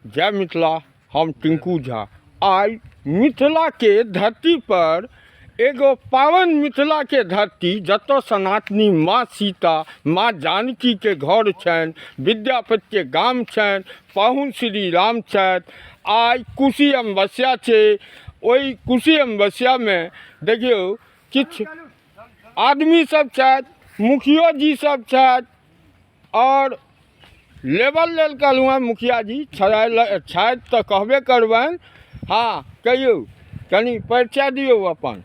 जय मिथिला। हम टिंकू झा। आइ मिथिला के धरती पर एगो पावन मिथिला के धरती जतऽ सनातनी माँ सीता माँ जानकी के घर छनि, विद्यापति के गाम छनि, पाहुन श्री राम छथि। आइ कुशी अमावस्या छै। ओहि कुशी अमावस्या में देखियौ किछु आदमी सब छथि, मुखियो जी सब छथि और लेबल लेल कहलहुँ हेँ मुखिया जी छथि तऽ कहबे करबनि। हँ कहियौ, कनि परिचय दियौ अपन।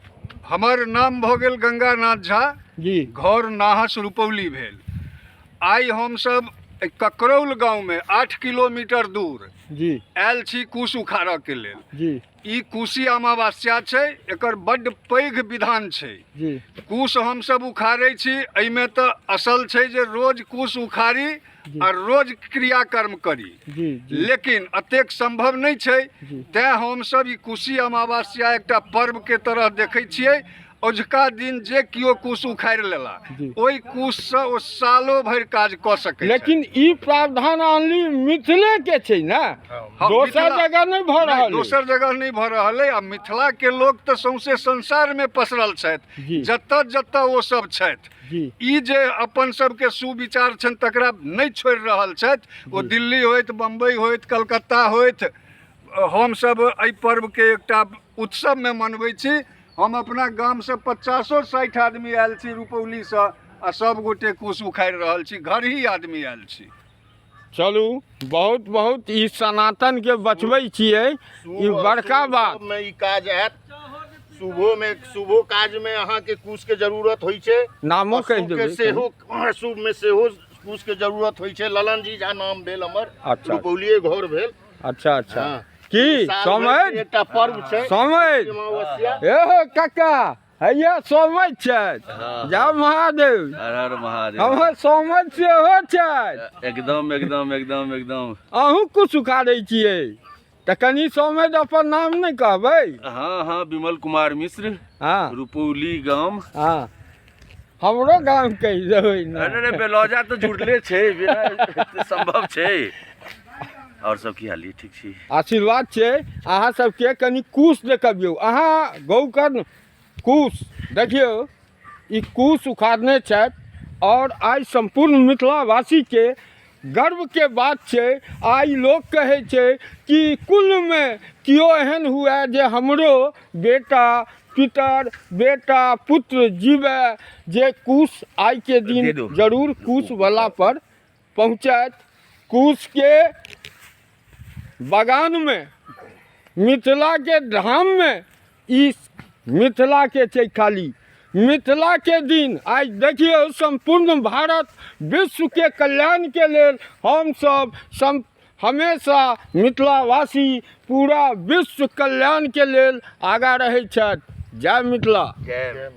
हमर नाम भऽ गेल गंगानाथ झा जी। घर नाहस रुपौली भेल। आइ हमसब ककरौल गाँवमे 8 किलोमीटर दूर जी आयल छी कुश उखाड़ऽके लेल जी। ई कुशी अमावस्या छै, एकर बड्ड पैघ विधान छै जी। कुश हमसब उखाड़ै छी, एहिमे तऽ असल छै जे रोज कुश उखाड़ी आ रोज क्रियाकर्म करी जी जी। लेकिन एतेक सम्भव नहि छै जी। तेँ हमसब ई कुशी अमावस्या एकटा पर्वके तरह देखै छियै। अजुका दिन जे केओ कुश उखाड़ि लेला जी। ओहि कुशसँ ओ सालो भरि काज कऽ सकै। लेकिन ई प्रावधान ऑनली मिथिले के छै ने? हँ, दोसर जगह नहि भऽ रहल अइ। दोसर जगह नहि भऽ रहल अइ। आ मिथिलाके लोक तऽ सौंसे संसारमे पसरल छथि जी। जतऽ जतऽ ओ सब छथि जी। ई जे अपन सबके सुविचार छनि तकरा नहि छोड़ि रहल छथि। ओ जी। दिल्ली होथि, बम्बई होथि, कलकत्ता होथि, हमसब एहि पर्वके एकटा उत्सवमे मनबै छी। हम अपना गामसँ 50-60 आदमी आयल छी रुपौलीसँ आ सब गोटे कुश उखाड़ि रहल छी, घर ही आदमी आयल छी। चलू, बहुत बहुत ई सनातन के बचबै छियै, ई बड़का बात। मे ई काज आयत शुभो में, शुभो काज में अहाँके कुश के जरूरत होइ छै। नामो कहि अशुभ के देबै। सेहो, शुभ में सेहो कुश के जरूरत होइ छै। ललन जी झा नाम भेल हमर। अच्छा। रुपौलिये घर भेल। अच्छा अच्छा। हँ। की साल भरि के समझ एकटा पर्व छै समझ अमावस्या। एहो काका हैया समझ छथि। जय महादेव। हर हर महादेव। हमर समझ सेहो छथि। एकदम एकदम एकदम एकदम। अहूँ कुछ उखाड़ै छियै तऽ कनि समझ अपन नाम नहि कहबै? हाँ हाँ, विमल कुमार मिश्र। हाँ। रुपौली गाम। हाँ, हमरो गाम कहि देबै ने। अरे रे, बेलौजा तऽ जुड़ले छै, बिना सम्भव छै। और सब की हाल? ठीक छी? आशीर्वाद छै अहाँ सबके। कनि कुश देखबियौ अहाँ, गौकर्ण कुश देखियौ। ई कुश उखाड़ने छथि और आइ सम्पूर्ण मिथिलावासीके गर्वके बात छै। आइ लोक कहै छै कि कुलमे केओ एहन हुए जे हमरो बेटा पितर बेटा पुत्र जीवे जे कुश आइके दिन दे दो। जरूर कुशवला पर पहुँचत। कुशके बगानमे, मिथिलाके धाममे, ई मिथिलाके छै। खाली मिथिलाके दिन आइ देखियौ, सम्पूर्ण भारत विश्वके कल्याणके लेल हमसब हमेशा मिथिलावासी पूरा विश्व कल्याणके लेल आगाँ रहै छथि। जय मिथिला। जय।